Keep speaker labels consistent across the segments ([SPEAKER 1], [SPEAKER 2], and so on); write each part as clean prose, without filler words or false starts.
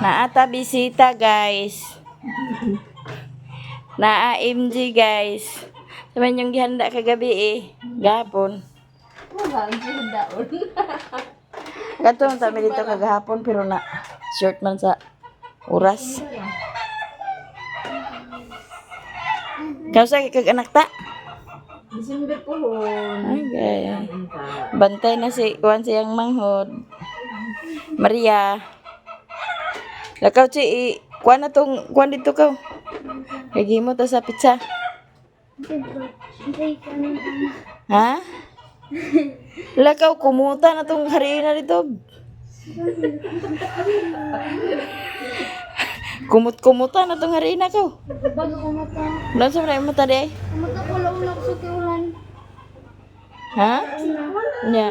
[SPEAKER 1] Naata bisita, guys. Naa MG, guys. Sabi yung gihanda kagabi eh. Gahapon.
[SPEAKER 2] Wala ang daon.
[SPEAKER 1] Katong tami dito kagahapon pero na short man sa oras. Kausa kay kag anak ta?
[SPEAKER 2] December po hon.
[SPEAKER 1] Ay, gaya. Bantay na si kuan siyang manghod. Maria. Lakaw chi i kuan na tong kuan dito ka. Kay gihimo ta sa pizza. Ha? Lakaw kumuta na tong harina dito. Kumut-kumuta na tong harina ko.
[SPEAKER 3] Bago ko mata.
[SPEAKER 1] Wala sa mga mata di ay?
[SPEAKER 3] Mata ko lang ulang sa ulan.
[SPEAKER 1] Ha? Nya.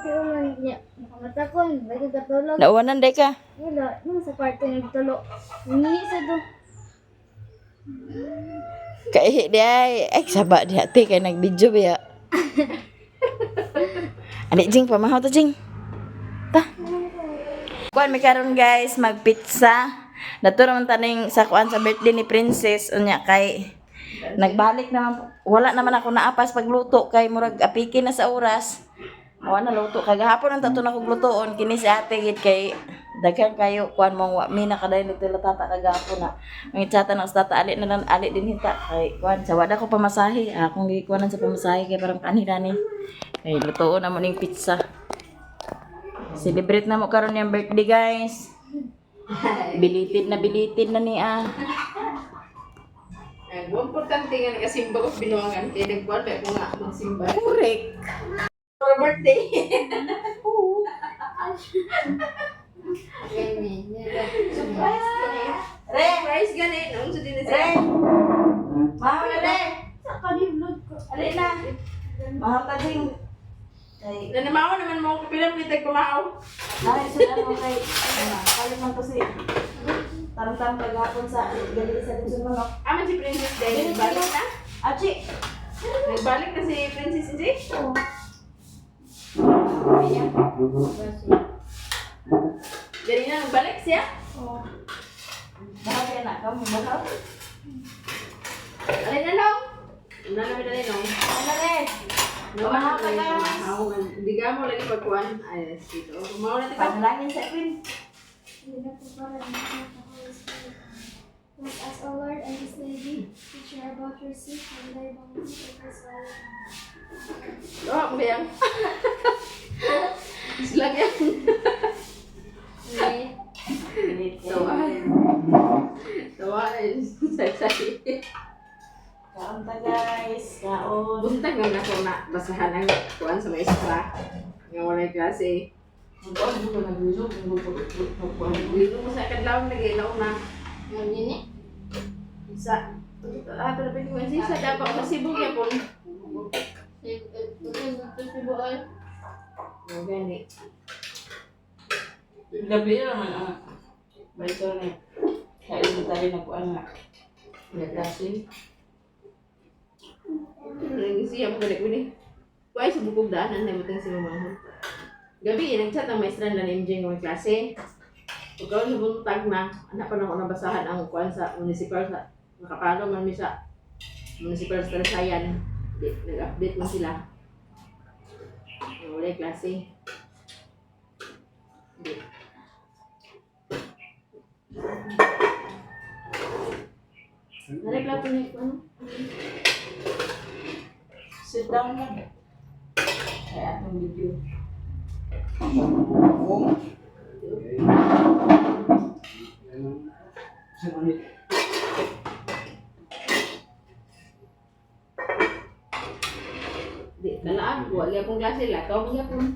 [SPEAKER 3] Sa ulan niya. Mata ko, bago katulog.
[SPEAKER 1] Nauwanan day ka.
[SPEAKER 3] Wala, nung sa kwarto nagtulo. Nangihi sa do.
[SPEAKER 1] Kaihi di ay. Ay, saba di ate kay nag-video ba. Ani jing pamahaw ta jing. Ta. Kuan mi karon guys, magpizza. Nato naman taning sa kuan sa birthday ni Princess unya kay nagbalik naman, wala naman ako naapas pagluto kay murag apiki na sa oras. Wala na luto kagahapon ang tato na kog lutoon kini si ate gid kay daghan kayo kuan mong wa mi nakadayon dito la tata kagahapon na. Ang itsata ng tata ali na lang ali din hita kay kuan sa wala ko pamasahe akong gikuanan sa pamasahe kay parang kanila ni. Kay lutoon na mo ning pizza. Celebrate na mo karon yung birthday, guys. Bilitin na niya.
[SPEAKER 2] Ang importante nga nakasimba ko binuangan kay nagkuan ba ko nga magsimba.
[SPEAKER 1] Correct.
[SPEAKER 2] For birthday. Surprise gani.
[SPEAKER 1] Re!
[SPEAKER 2] Surprise gani. Nung sa din
[SPEAKER 1] Re!
[SPEAKER 2] siya.
[SPEAKER 1] Mahaw na re!
[SPEAKER 3] Sa kanilog ko.
[SPEAKER 1] Ali na! Mahaw ka ding. Kay,
[SPEAKER 2] Nanamaw naman mo ko pila mo itag pamaaw.
[SPEAKER 1] dahil sa ano kay, ano, kalit man to si, tarang-tarang kagapon sa, gali sa Luzon manok.
[SPEAKER 2] Aman si Princess Day nagbalik na.
[SPEAKER 1] Achi!
[SPEAKER 2] Nagbalik na si Princess Inji.
[SPEAKER 3] Oo.
[SPEAKER 1] Niya.
[SPEAKER 2] Gani na nagbalik siya.
[SPEAKER 3] Oo.
[SPEAKER 1] Bahaw kaya na, kamu bahaw.
[SPEAKER 2] Alin na nong? Una namin alin nong.
[SPEAKER 1] Ano re?
[SPEAKER 2] Pamahaw
[SPEAKER 1] ka, guys.
[SPEAKER 2] Hindi ka mo lagi pagkuan. Ay, dito. Pamahaw na tika.
[SPEAKER 1] Panalangin sa Queen.
[SPEAKER 3] Hindi na po para na the Holy Spirit. Bless us, O Lord, and this lady, which you are about to receive from thy bounty through Christ our Lord.
[SPEAKER 2] Oh, ako yan. Slag yan. Tawa. Tawa. Say-say.
[SPEAKER 1] Kaon ta guys, kaon.
[SPEAKER 2] Buntag nga na ako na basahan ang kuan sa maestra. Nga walay klase. Dito mo sa kadlaw nag-ilaw na. Sa ah, pero pwede mo sa dapat sa Cebu gyapon. Mo gani.
[SPEAKER 1] Gabi na naman ang baito na sa elementary na kuan nga.
[SPEAKER 2] Nagklase. Nang siya mo gani ko ni. Kuay sa bukog daan ang nabutang si mamahon. Gabi nagchat ang maestra na ni MJ nga may klase. Pagkaon sa buntag na, anak pa na ako nabasahan ang kuan sa municipal sa nakapalo man mi sa municipal sa Talisayan. Di, nag-update man sila. Wala klase. Di. Nareklamo ni ano?
[SPEAKER 1] Sit down lang. Kaya atong video.
[SPEAKER 2] Di, talaan ko. Wala akong klase, lakaw ko yapon.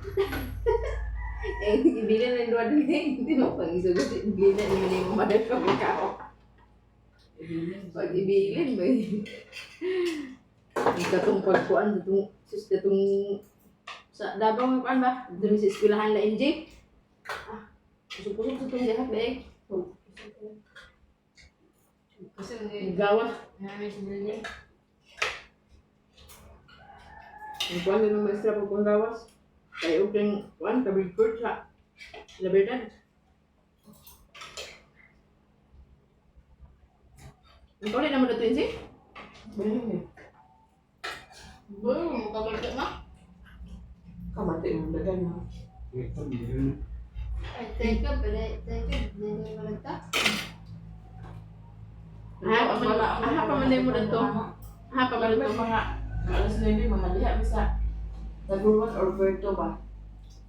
[SPEAKER 2] Eh, ibilin na yung duwa din eh. Hindi mo pag isugot, ibilin na hindi mo madal ka magkao. Pag ibilin, may... Katong pagkuan, katong, sus, katong, sa Davao nga kuan ba? Doon sa eskwelahan la MJ. Ah, kusog-kusog sa itong lahat ba eh. Gawa. Ang kuan din ng maestra pag kuan gawas. Kay og kang kuan kabig court sa La Verdad. Nakauli na mo na twins eh?
[SPEAKER 4] Balhin eh.
[SPEAKER 5] Boom, kabalik na.
[SPEAKER 4] Kamati mo dagan mo.
[SPEAKER 5] Ay, teka, pala, teka, dili mo nagta.
[SPEAKER 2] Aha, pa man mo dito. Aha, pa man
[SPEAKER 4] May
[SPEAKER 2] dito.
[SPEAKER 4] mga 9:00, mga diha bisa. Tagulwan or Berto ba?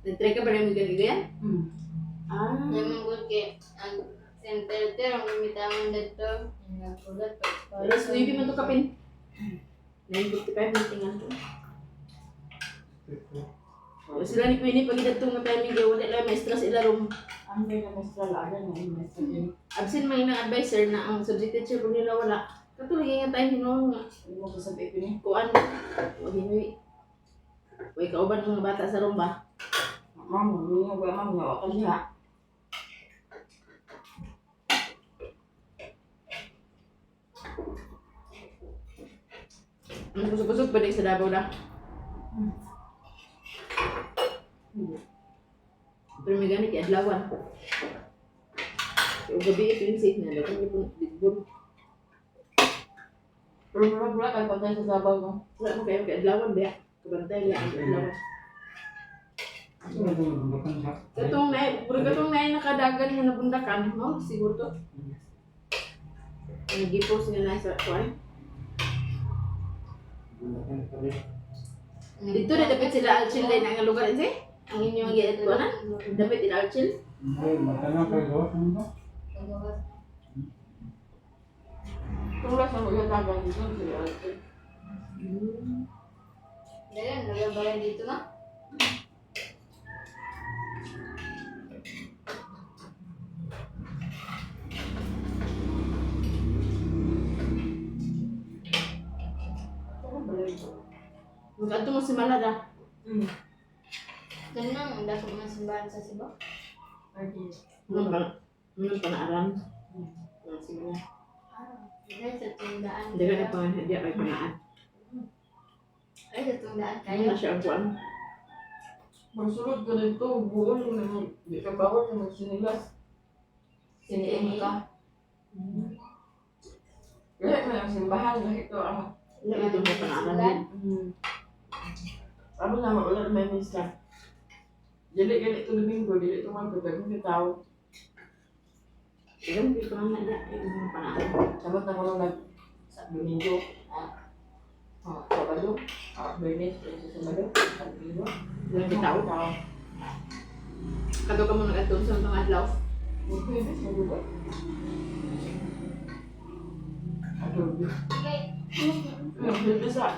[SPEAKER 2] Nag-try ka ba rin mo ganito yan?
[SPEAKER 4] Hmm.
[SPEAKER 2] Ah.
[SPEAKER 5] Naman kay ang center ter ang gamitangan dito. Nagkulat pa.
[SPEAKER 2] 9:00 man to kapin. 9:55 na tingan to. O, sila ni Queenie, pag idatong nga timing kay wala lang maestra sa ila room.
[SPEAKER 4] Ang may na maestra lagan na yung maestra din.
[SPEAKER 2] Absent man yung advisor na ang subject teacher po nila wala. Katulad nga tayo hinuon nga.
[SPEAKER 4] Hindi mo kasabi ko ni.
[SPEAKER 2] Kuan, wag hinuwi. Uy, kauban mga bata sa room ba?
[SPEAKER 4] Ma'am, hindi nga ba ma'am nga ka diha.
[SPEAKER 2] Mas busog-busog pa din sa Davao na. Pero may ganit kay adlawan. Kaya gabi ito yung safe na. Dapat niyo pong digbon.
[SPEAKER 4] Pero murag wala kay pantay sa sabaw mo.
[SPEAKER 2] Wala mo kayo kay adlawan ba? Kabantay niya ang adlawan. Katong na, puro katong na nakadagan nga nabundakan, no? Siguro to. Nag-post nga na sa kuan. Dito na dapat sila Alchil din ang lugar kasi. Ang inyong giat ko na. Dapat in Alchil.
[SPEAKER 4] Kung wala sa mga dagan dito sila.
[SPEAKER 5] Dagan, nagabayan dito na.
[SPEAKER 2] Magkadto mo si Malada.
[SPEAKER 5] Ganun, ang dako man simbahan sa Cebu.
[SPEAKER 2] Anong pa? Anong panaaran? Ah, sige.
[SPEAKER 5] Dahil sa tundaan.
[SPEAKER 2] Hindi ka na pa, hindi ka panaan.
[SPEAKER 5] Ay, sa tundaan
[SPEAKER 2] Ano
[SPEAKER 5] kayo.
[SPEAKER 2] na siya ang kuan?
[SPEAKER 4] Magsulod ka dito, buon mo na di ka bawal na magsinilas. Siniin ka. Lahi man ang simbahan, lahi to ang
[SPEAKER 2] Wala ito may panaaran din.
[SPEAKER 4] Amo na wala may misa. Dili gali to Domingo, dili to man pag ng tao.
[SPEAKER 2] Ilang di panaan na yung mga panaaran.
[SPEAKER 4] Samot na ko nung nag sa Domingo. Sabado, Bernes, sa Sabado, sa Domingo.
[SPEAKER 2] Ilang di tao.
[SPEAKER 4] Tao.
[SPEAKER 2] Kato ka mo nag-aton sa mga adlaw.
[SPEAKER 4] Pwede sa lugar. Adobe.
[SPEAKER 5] Okay.
[SPEAKER 4] Pwede sa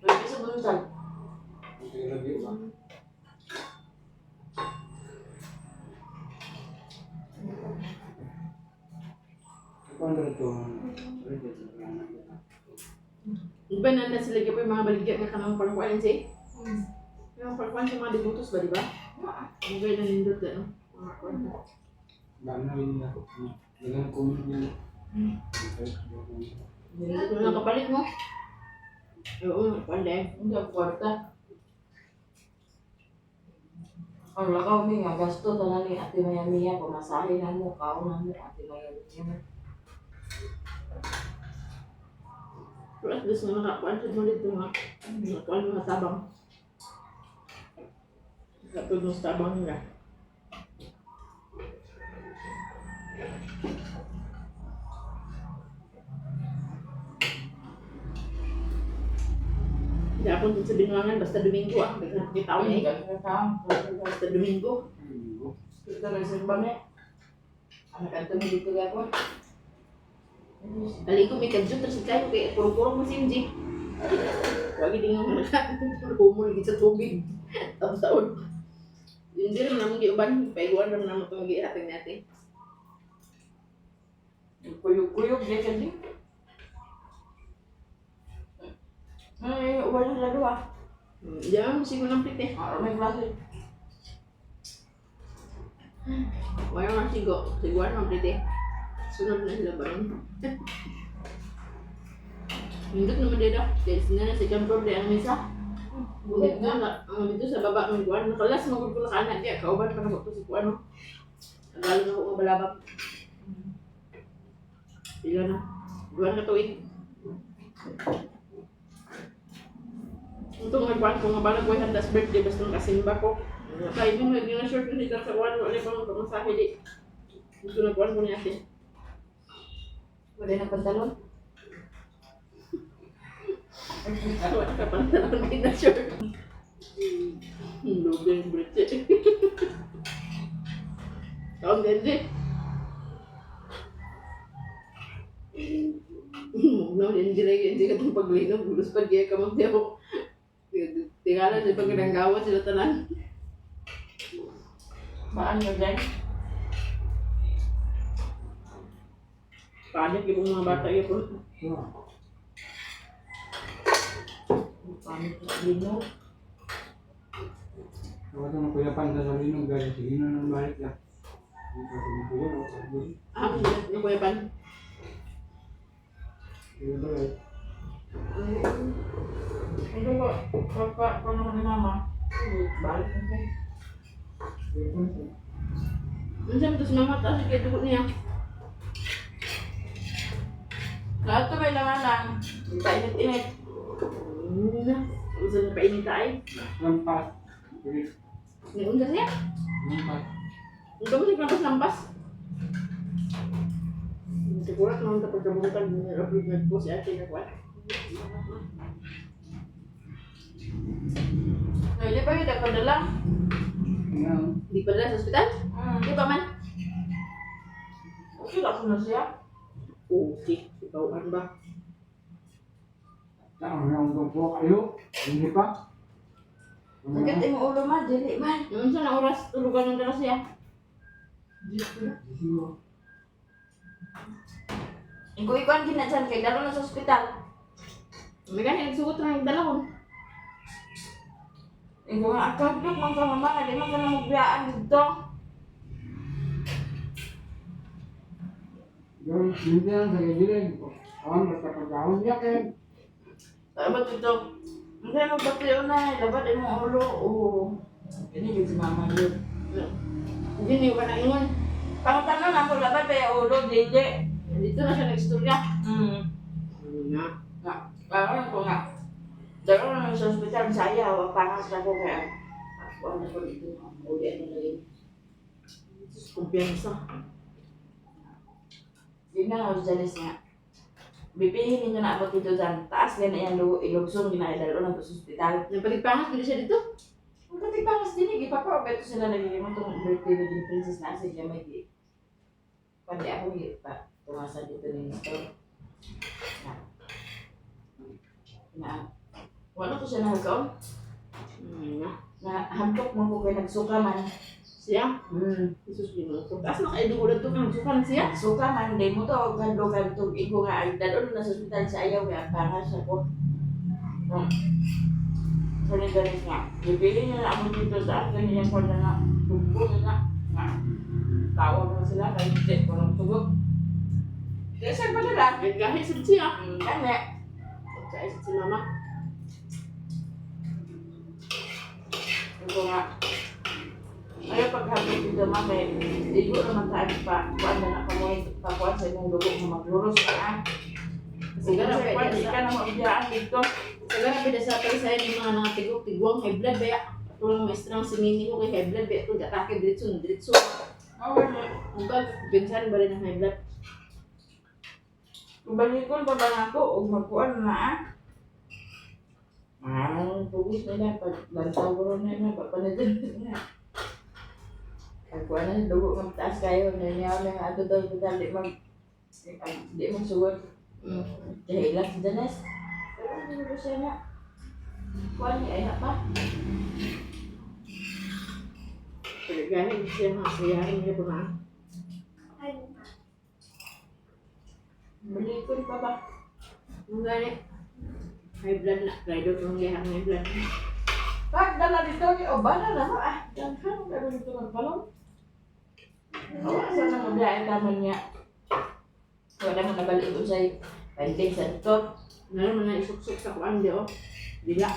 [SPEAKER 4] pwede sa buntag.
[SPEAKER 2] Di ba na na sila gyud yung mga baligya nga kanang parkuan si? Yung parkuan sa mga dibutos ba, di ba? Ang gaya na nindot ano? Mga kuan. Nindot na kapalit mo. Oo, kuan dahil.
[SPEAKER 4] Hindi ako kwarta. Ang lakaw mi nga gasto tanan ni Ate Maya Mia pamasahe na mo kaon na mo Ate Maya Mia.
[SPEAKER 2] Pero at least nga nakakuan sa mo dito nga. Nakakuan mga tabang. Katulad mo sa tabang nila. Hindi ako dun sa Binuangan, basta Domingo ah. Daghan kay tao eh. Basta Domingo.
[SPEAKER 4] Kita rin sa bame. Anak anto mi dito gapon.
[SPEAKER 2] Dali ko may kadyo, tapos kayo kay purong-purong mo si MJ. Wagi din nga naka. Humol gid sa tubig. Tapos taon. Hindi rin naman giuban, paiguan rin naman itong gihatag natin.
[SPEAKER 4] Kuyog-kuyog di ka din. Ay, wala na lalo ah.
[SPEAKER 2] Diyan, sigo ng plit eh.
[SPEAKER 4] Ah, may klase.
[SPEAKER 2] Wala nga sigo. Siguan ng plit eh. Sunod na sila ba rin? Nindot naman dito. Kaya sila na sa jumper di ang misa. Gunit na, ang dito sa baba ng kuwan. Nakalas magod ko nakaana diya. Kauban pa na ko to si kuwan. No? Ang lalo na ko nga balabak. Pila na. Duha na ka tuig. Itong nagkuhan ko nga balag ko handa sa birthday basta nakasimba ko. Kaya mo nga na short dito sa kuwan wala pa mo pamasahe di. Ito nagkuhan ko niya ate.
[SPEAKER 1] Wala na pantalon.
[SPEAKER 2] Wala ka pantalon din na short. Lubi ang britse. Taon din di. No, hindi lagi hindi ka itong paglinom. Gulos pa kaya ka magdiyaw. Tingala sa pagkadanggawa sila tanan.
[SPEAKER 1] Maan mo dyan?
[SPEAKER 2] Paano yung mga bata yun po?
[SPEAKER 1] Pamit na linog.
[SPEAKER 6] Ako ito ng kuya Panda sa linog dahil sige na nang balik na. Dito sa kuya, o sa kuya.
[SPEAKER 2] Ah, hindi na kuya pan.
[SPEAKER 6] Kuya ba eh?
[SPEAKER 4] Ano ba? Pagka, paano ni mama? Balik na siya.
[SPEAKER 6] Kuya Panda.
[SPEAKER 2] Ano sabi ito si mama taas kaya dugo niya.
[SPEAKER 1] Lahat to may langanan. Painit-init.
[SPEAKER 2] Na, usa na painita ay.
[SPEAKER 6] Lampas. Kuya,
[SPEAKER 2] Naunsa siya?
[SPEAKER 6] Lampas.
[SPEAKER 2] Ang kamo siya lampas-lampas. Siguro naman kapag kabutan, nag-upload na po si ate na kuwan.
[SPEAKER 1] Hindi pa yun, nagpadala.
[SPEAKER 6] Ngayon,
[SPEAKER 2] Hindi pa dala sa ospital? Di pa man?
[SPEAKER 1] Okay lang na siya.
[SPEAKER 2] Okay, ikaw an ba?
[SPEAKER 6] taong nga po kayo. Hindi pa.
[SPEAKER 1] Sakit imong ulo ma, dili man.
[SPEAKER 2] Yung na oras, tulugan ng dala siya.
[SPEAKER 6] Siguro.
[SPEAKER 1] Ikaw ikuan gina dyan, kay dalo na sa ospital.
[SPEAKER 2] May gani, nagsugot na ng dalawon.
[SPEAKER 1] Ikaw nga, akadlok man ka mama, nga di man ka na magbiyaan dito.
[SPEAKER 6] Yung hindi lang sa gilid. Awan, basta pagkaon niya kay.
[SPEAKER 1] Ay, ba't ito? Hindi mo pati na, dapat imong ulo. Oo. Ini yun si mama yun.
[SPEAKER 2] Hindi niyo ka naingon.
[SPEAKER 1] Pangutanan ako, labat pa yung ulo, dili.
[SPEAKER 2] Dito na siya nagstorya. Ano na?
[SPEAKER 1] Nga, parang ko nga. Dalo na sa ospital, saya, wa pangas na ko kaya. Ako ano ko dito, uli ano na rin.
[SPEAKER 2] Sus, kumpiyansa.
[SPEAKER 1] Di na ako Janice nga. Bipihin ninyo na abot dito dyan. Taas gana yan, ilugson, ginadalo na to sa ospital.
[SPEAKER 2] Nagpaligpangas, dito siya dito.
[SPEAKER 1] Ang katigpangas din, eh, ipapa, beto sila nagiging itong birthday ni Green Princess na sa iya may di. Pati ako, gi, pa, tumasa dito ni Nestor. Na. Na. Wala ko siya nahagkaon.
[SPEAKER 2] Ano na?
[SPEAKER 1] Na hamtok mo ko kay nagsuka man.
[SPEAKER 2] Siya? Jesus, ginoo ko. Taas na kayo dugo na ito. Nagsuka na siya?
[SPEAKER 1] Nagsuka man, di mo to, gando gando igo nga, ang dalon na sa ospital sa ayaw, kaya ang pangas ako. So, ni Dennis nga, bibili niya na ako dito sa akin, niya ko na nga, tugbo na na, nga, tawag na sila, kaya hindi ko nang tugog. Kaya siya padala.
[SPEAKER 2] Naggahi sa siya.
[SPEAKER 1] Kanya,
[SPEAKER 2] Pagkaisa si mama.
[SPEAKER 1] ito nga, ayaw paghapon dito ma, kay igo naman tayo pa, kuan na na kamoy, pakuan sa imong dugo nga magluros ka ah.
[SPEAKER 2] Siguro,
[SPEAKER 1] Kasi kuan,
[SPEAKER 2] pwede
[SPEAKER 1] di ka na maubiyaan dito.
[SPEAKER 2] Sagara pida sa palisayan yung mga nangatigok, tigwang high blood ba? Tulong maestrang si Mini ko kay high blood ba? Itong atake diretso, diretso.
[SPEAKER 1] Oh, wala.
[SPEAKER 2] Ang bag, pinsan ba rin ang high blood?
[SPEAKER 1] Balikon pa ba na ako og magkuan na ah? Ah, pugos nila pag lantaw ko ron na papanadin na. Pagkuan na dugo ng taas kayo nanyaw na nga ato daw total di mag di mo sugod. Dahil lang si Danes. Pero hindi ko siya na. Kuan ni ay pa.
[SPEAKER 2] Pagkagahin siya mga kuyarin niya po na.
[SPEAKER 3] Ay,
[SPEAKER 1] Balikon pa ba?
[SPEAKER 2] Ang gani, high blood na. Rider ko ang gihang high blood.
[SPEAKER 1] Pagdala dito ni Obana na mo ah. Daghan pero dito nagbalon. Awa sa nang mabiyahe taman niya. Wala man nabalik usay pending sa doktor.
[SPEAKER 2] Meron man na isuksok sa kuan di oh. Dila.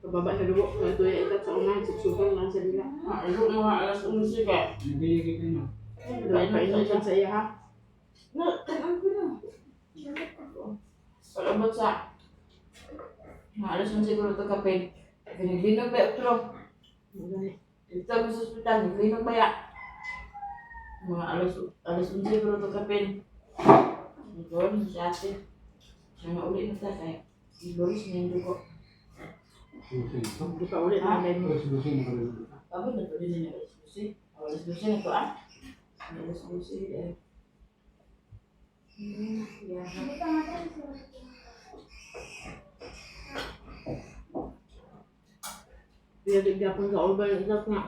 [SPEAKER 2] Pababa sa dugo, mga tuya itat sa unahan, suksukan lang sa dila.
[SPEAKER 1] Ah, ito mga alas 11 ka.
[SPEAKER 6] Nabili kita no.
[SPEAKER 2] Wala pa sa iya ha.
[SPEAKER 4] Na, tanang ko na. Pag-abot sa mga alas 11 siguro ito kape. Giniglinog ba ito? Dito ako sa ospital, naglinog ba ya? Mga alas 11 siguro ito kape. Ito, si ate. Siya nga uli na ta kaya. Iboris na yung dugo.
[SPEAKER 6] Lusin ito.
[SPEAKER 2] Di pa ulit na mo.
[SPEAKER 6] Lusin na kami.
[SPEAKER 4] Abot na ito din na alas 12. Oh, alas 12 na ito ah. Alas 12 eh. Yeah.
[SPEAKER 3] Buta nga tayo sa
[SPEAKER 2] Pero gapon ka uban isap nga.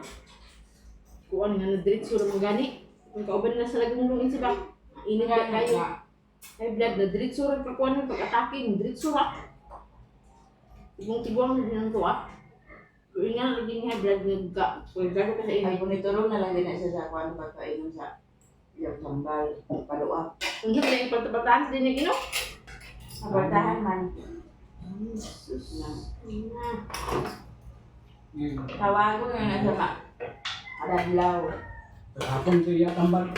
[SPEAKER 2] Kuan nga na diretso ra man gani. Kung kauban na sa lagong si ba. Init na kayo. High blood na diretso ra ka kuan pag-atake, diretso ra. Ibong tiguang na din ang tuwa. Kuan nga lagi high blood nga pag ka sa
[SPEAKER 4] Ay,
[SPEAKER 2] init.
[SPEAKER 4] kung ituro na lang din na siya sa kuan pagkainom sa iyang sambal, palua.
[SPEAKER 2] Unsa man yung pagtabatahan sa dinig ino?
[SPEAKER 1] Abortahan man.
[SPEAKER 2] Jesus.
[SPEAKER 4] Na.
[SPEAKER 2] Na.
[SPEAKER 6] Ngayon,
[SPEAKER 4] Tawagon na na sa ma. Adadlaw.
[SPEAKER 6] Kahapon sa iya tambal.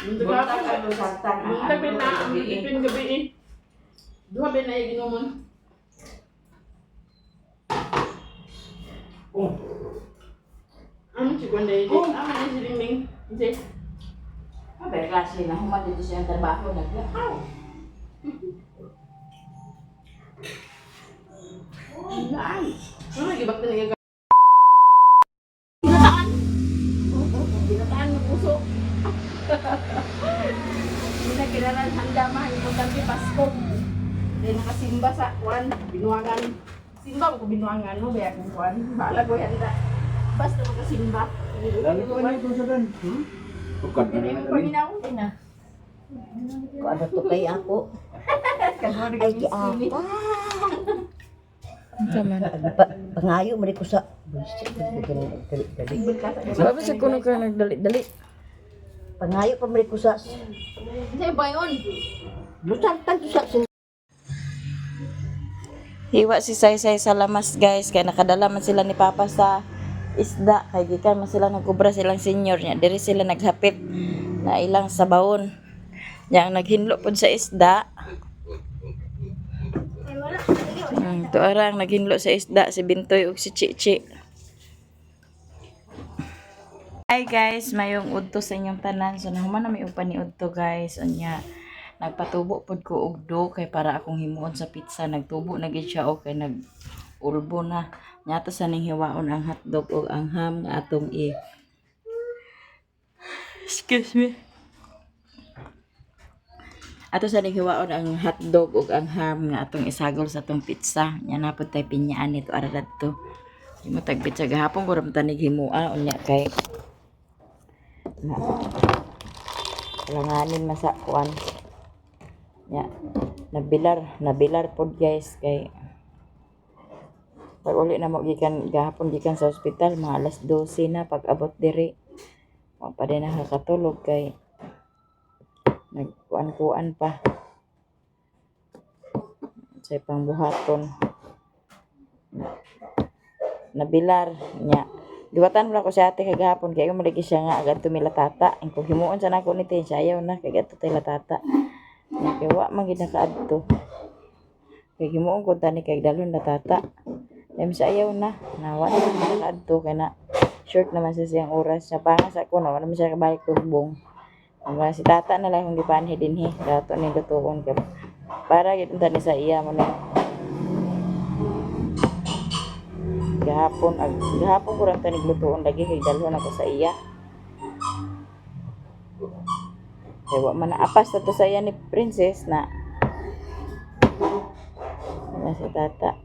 [SPEAKER 2] Buntag
[SPEAKER 4] Buntag
[SPEAKER 2] ka.
[SPEAKER 4] ang lusatan ang
[SPEAKER 2] Buntag na ang
[SPEAKER 4] gabi.
[SPEAKER 2] ipin gabi eh. Duha ba na yung ginumon?
[SPEAKER 6] Oh,
[SPEAKER 2] Ano si Kuan dahil?
[SPEAKER 4] Oh.
[SPEAKER 2] Ano si Liming? Kasi,
[SPEAKER 4] Abay, klase na human dito siya ang trabaho. Naglakaw.
[SPEAKER 2] Ay! Ano nagibak na nagagawa? Ginataan! Ginataan ng puso. Hindi na kailangan handa ma, importante Pasko. Dahil nakasimba sa kuan, binuangan. Simba mo ko binuangan mo, kaya kung kuan. Bahala ko handa. Basta makasimba.
[SPEAKER 6] Lalo ko na ito sa dan. Hmm? Bukan na
[SPEAKER 2] Hindi
[SPEAKER 6] na
[SPEAKER 2] mo
[SPEAKER 6] kami.
[SPEAKER 2] paminaw.
[SPEAKER 7] Kung ano to kay ako. Ay, di ata. Pa, pangayo man ko sa... Dali, dali.
[SPEAKER 1] Sabi sa kuno ka nagdali-dali.
[SPEAKER 7] Pangayo pa man ko sa...
[SPEAKER 2] Hindi ba yun?
[SPEAKER 7] Lusantan to sa...
[SPEAKER 1] Hiwa si Saysay sa lamas guys kay nakadala man sila ni Papa sa isda kay gikan man sila nagkubra silang senior niya diri sila naghapit na ilang sabawon niya ang naghinlo pud sa isda. Tuara ang naghinlo sa isda si Bintoy ug si Chichi. Hi guys, mayong udto sa inyong tanan. So nahuman na may upan ni udto guys. Unya nagpatubo pod ko og do kay para akong himuon sa pizza. Nagtubo na gid siya okay nag ulbo na. Nya to sa ning hiwaon ang hotdog ug ang ham nga atong i. Excuse me. Ato sa ning hiwaon ang hotdog ug ang ham nga atong isagol sa atong pizza. Nya na pod tay pinyaan nito ara dadto. Himo tag pizza gahapon ko ra man tanig himua unya kay na langanin masa kuan ya nabilar nabilar pod guys kay pag uli na mo gikan gahapon gikan sa ospital mga alas 12 na pag abot diri wa pa din nakakatulog kay nagkuan-kuan pa sa pangbuhaton nabilar niya. Diwatan mo lang ko si ate kagahapon kay mo lagi siya nga agad tumila tata. Ang kung himuon sa nako ni Tin, siya ayaw na kay gadto tay latata. Nya kay wa man gid nakaadto. Kay himuon ko tani kay dalon na tata. Em siya ayaw na. Na wa na man nakaadto kay na short naman siya siyang oras. Siya pangas ako na wa naman siya kabalik tugbong. Ang mga si tata na lang kung gipanhi dinhi. Dato ni lutuon kay para gid unta ni sa iya mo na gahapon ag gahapon ko ra tanig lutuon lagi kay dalhon ako sa iya kay wa man naapas na to sa iya ni princess na na si tata.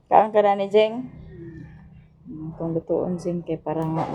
[SPEAKER 1] Kaon ka na ni Jeng? Kung lutuon Jeng kay para nga.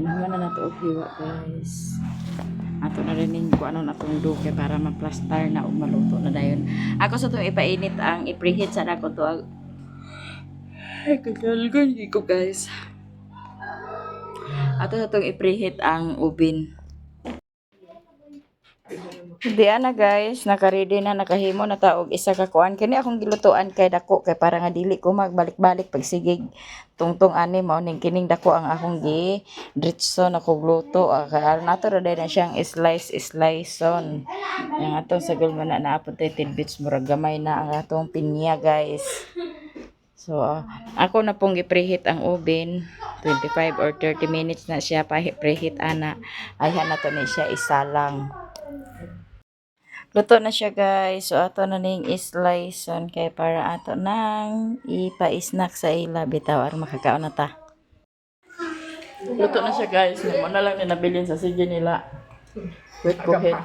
[SPEAKER 1] Nahuman na nato og hiwa, guys. Ato na rin ning kung ano na atong duke para maplastar na ug maluto na dayon. Ako sa itong ipainit ang i-preheat sa nako to. Ay, kagalgan ko, guys. Ato sa itong i-preheat ang oven. Di ana guys, naka-ready na, nakahimo na ta og isa ka kuan. Kini akong gilutuan kay dako kay para nga dili ko magbalik-balik pagsigig tungtong ani mao ning kining dako ang akong gi dritso na kog luto. Ah, kay aron ato ra na siyang slice sliceon. Ang atong sagol man na naapod tay tidbits, murag gamay na ang atong pinya, guys. So, ako na pong gi-preheat ang oven. 25 or 30 minutes na siya pa preheat ana. Ayhan na to ni siya isalang. Luto na siya, guys. So ato na ning slice on kay para ato nang ipa-snack sa ila bitaw aron makakaon na ta. Luto na siya, guys. Mo na lang ni nabilin sa sige nila. Wait, go ahead.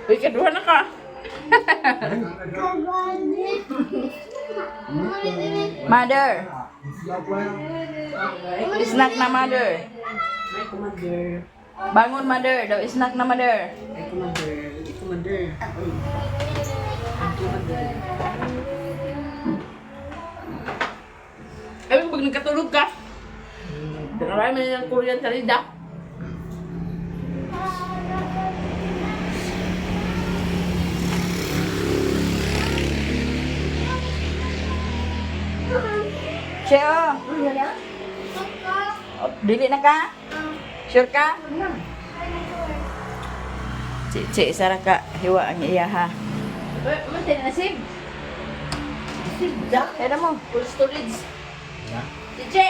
[SPEAKER 2] Uy, kaduha na ka.
[SPEAKER 1] Mother. Snack na, mother.
[SPEAKER 2] Ay, commander.
[SPEAKER 1] Bangon, mother. Daw snack na, mother.
[SPEAKER 2] Ay, commander. Ay, commander. Ay, commander. Ay, pag nagkatulog ka. Marami na ng Korean salida.
[SPEAKER 1] Cheo. Dili na ka? Sure ka? Chi, chi, sara ka. Hiwa ang iya ha.
[SPEAKER 2] Uy, mantay na save.
[SPEAKER 1] Kaya mo.
[SPEAKER 2] Full storage. Chiche!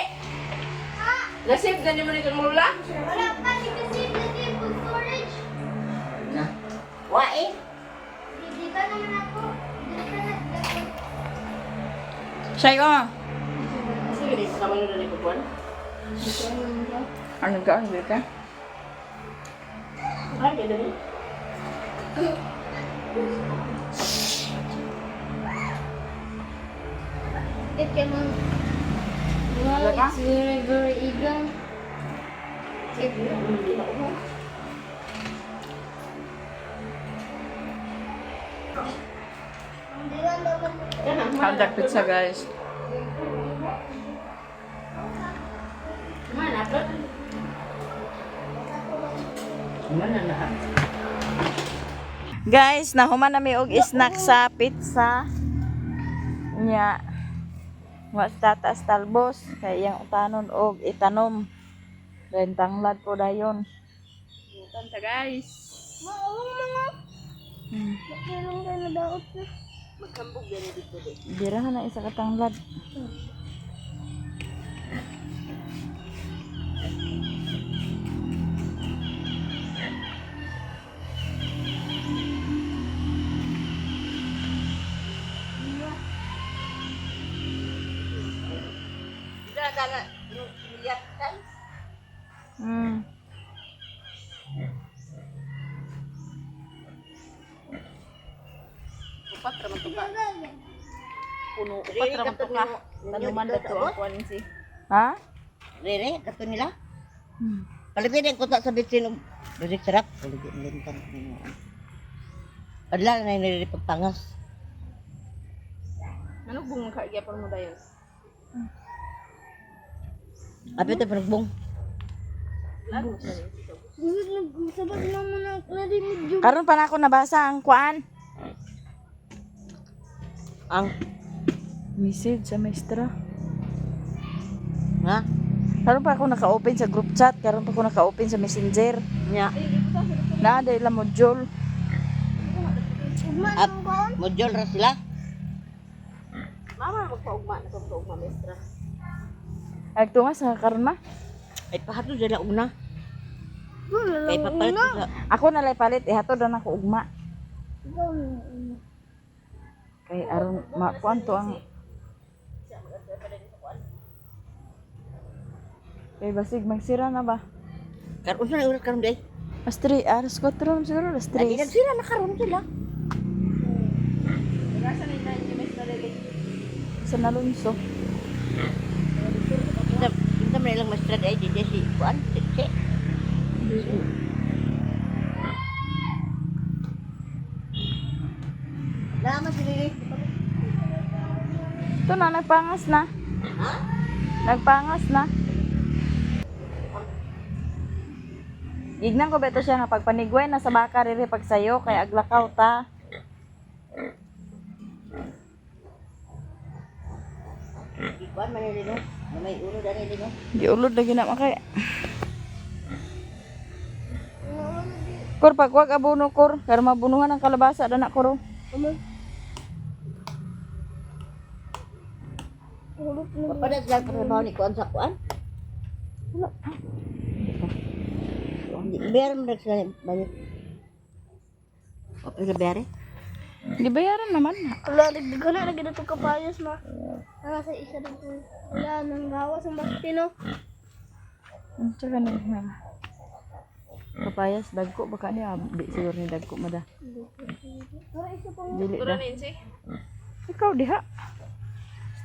[SPEAKER 2] Na-save na mo nito mula?
[SPEAKER 3] Wala pa, nag-save na din full storage.
[SPEAKER 7] Wae.
[SPEAKER 3] Hindi ka naman ako. Hindi ka na.
[SPEAKER 1] Sayo.
[SPEAKER 2] Sige, di ka na ni Kukuan.
[SPEAKER 1] Ano ka? Ano ka?
[SPEAKER 2] Ay, ganda ni.
[SPEAKER 5] It can Wow, it's very, very eagle.
[SPEAKER 1] Contact pizza, guys.
[SPEAKER 2] Mana pa? Mana na?
[SPEAKER 1] Guys, nahuman na mi og snack sa pizza. Nya. Wa sa tatas talbos kay iyang utanon og itanom. Rentanglad po dayon.
[SPEAKER 2] Tanta, guys.
[SPEAKER 3] Maong mga. Kailan ka nadaot na?
[SPEAKER 2] Magkambog yan dito.
[SPEAKER 1] Dira na isa ka tanglad.
[SPEAKER 2] Upat raman to ka. Puno upat raman to ka. Tanuman na to ang kuan si.
[SPEAKER 1] Ha?
[SPEAKER 7] Rere, kato nila. Palipin ang kuta sa bitsin og Rere sarap. Palipin ang lintang. Adla na nire pagpangas.
[SPEAKER 2] Ano bung kagyapon mo dayon?
[SPEAKER 7] Apit ta pagbong.
[SPEAKER 3] Sabag naman ang narinig yung
[SPEAKER 1] Karon pa na ako nabasa ang kuan.
[SPEAKER 7] Ang
[SPEAKER 1] Message sa maestra.
[SPEAKER 7] ha?
[SPEAKER 1] Karon pa ako naka-open sa group chat, karon pa ako naka-open sa Messenger.
[SPEAKER 7] Nya.
[SPEAKER 1] Na dahil la module.
[SPEAKER 7] Ap, module ra sila.
[SPEAKER 2] Mama magpaugma na pagpaugma maestra.
[SPEAKER 1] Agtunga sa karon ma.
[SPEAKER 7] Ay pahatod sila una. Kay papalit sa
[SPEAKER 1] Ako na lay palit ihatod na nako ugma. Kay aron makuan to ang Kay basig magsira na ba?
[SPEAKER 7] karon sa oras karon day.
[SPEAKER 1] As 3, alas 4 siguro, alas
[SPEAKER 7] Lagi
[SPEAKER 1] 3.
[SPEAKER 7] nagsira na karon sila.
[SPEAKER 2] Nasa ni na yung maestra dili.
[SPEAKER 1] Sa Nalunso.
[SPEAKER 7] Kita kita Asa man ilang maestra ay di si kuan si. Naman si Lili.
[SPEAKER 1] Ito na, nagpangas na.
[SPEAKER 7] Ha?
[SPEAKER 1] Nagpangas na. Gignan ko beto siya nga pagpanigway na sa baka riri pagsayo kay aglakaw ta.
[SPEAKER 7] Kuan man ni no. May ulo dani no.
[SPEAKER 1] Giulod lagi na makay. Kor pagwag abono kor, kar mabunuhan ang kalabasa dana koro.
[SPEAKER 7] Papada sila trabaho ni kuan sa kuan. Wala. Meron na sila bayad. Apa sa bayad?
[SPEAKER 1] Gibayaran naman.
[SPEAKER 3] Wala, nagdagan na lagi na itong kapayas ma. Nasa sa isa rin po. Wala, nanggawas ang basti no.
[SPEAKER 1] Tsaka ni ma'am. Kapayas dagko baka niya di siguro ni dagko mada.
[SPEAKER 3] Pero isa pang
[SPEAKER 1] Dili da. Ikaw diha.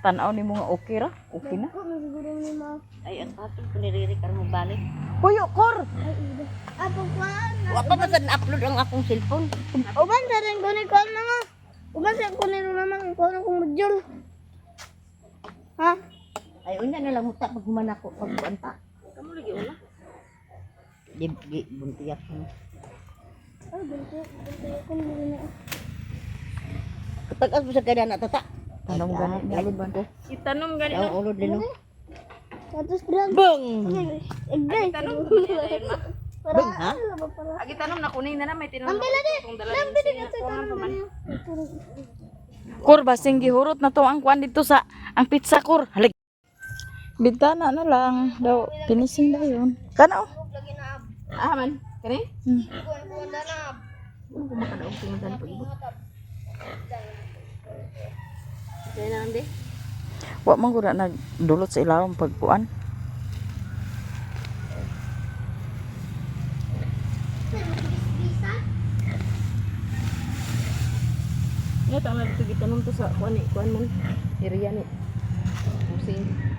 [SPEAKER 1] Tanaw ni mo nga okay ra, okay na.
[SPEAKER 3] ko, siguro ni ma.
[SPEAKER 7] Ay, ang katong ko ni Riri karon mo balik.
[SPEAKER 1] Puyo kor.
[SPEAKER 3] Ay, ida. Ah, pagkuhan.
[SPEAKER 7] Wa pa man sa upload ang akong cellphone.
[SPEAKER 3] Uban sa rin ko ni kuhan mga. Uban sa ko ni naman ang kuhan kong module. Ha?
[SPEAKER 7] Ay, unya na lang uta pag human ako pag kuan pa.
[SPEAKER 2] Kamu lagi una.
[SPEAKER 7] Di, di buntiyak ko.
[SPEAKER 3] Ay, bunti. Bunti ako na.
[SPEAKER 7] Tagas mo sa kada na tata.
[SPEAKER 1] Tanong gani ni
[SPEAKER 7] Ulod ko.
[SPEAKER 2] Itanom gani
[SPEAKER 7] Ang ulod lino.
[SPEAKER 3] Tapos drag.
[SPEAKER 7] Bang!
[SPEAKER 3] Agay.
[SPEAKER 2] Tanong
[SPEAKER 3] Para,
[SPEAKER 7] Bang, ha?
[SPEAKER 3] ano ba para?
[SPEAKER 2] Agi tanom na kuning na na may tinulong.
[SPEAKER 3] Ang bila di.
[SPEAKER 2] Itong dala
[SPEAKER 3] Lambi di kasi tanong ba niya?
[SPEAKER 1] Kor basing gihurot na to ang kuan dito sa ang pizza kor. Halig. Bintana na lang daw finishing daw yun. Kana oh.
[SPEAKER 2] Ah man, kani?
[SPEAKER 3] Hmm.
[SPEAKER 2] Ano ko makadaog tingudan pag ibot. Kaya na ande.
[SPEAKER 1] Wa man gud na nagdulot sa ilawom pagkuan.
[SPEAKER 2] Ya tama dito gitanom to sa kuan ni kuan man. Area ni. Pusing.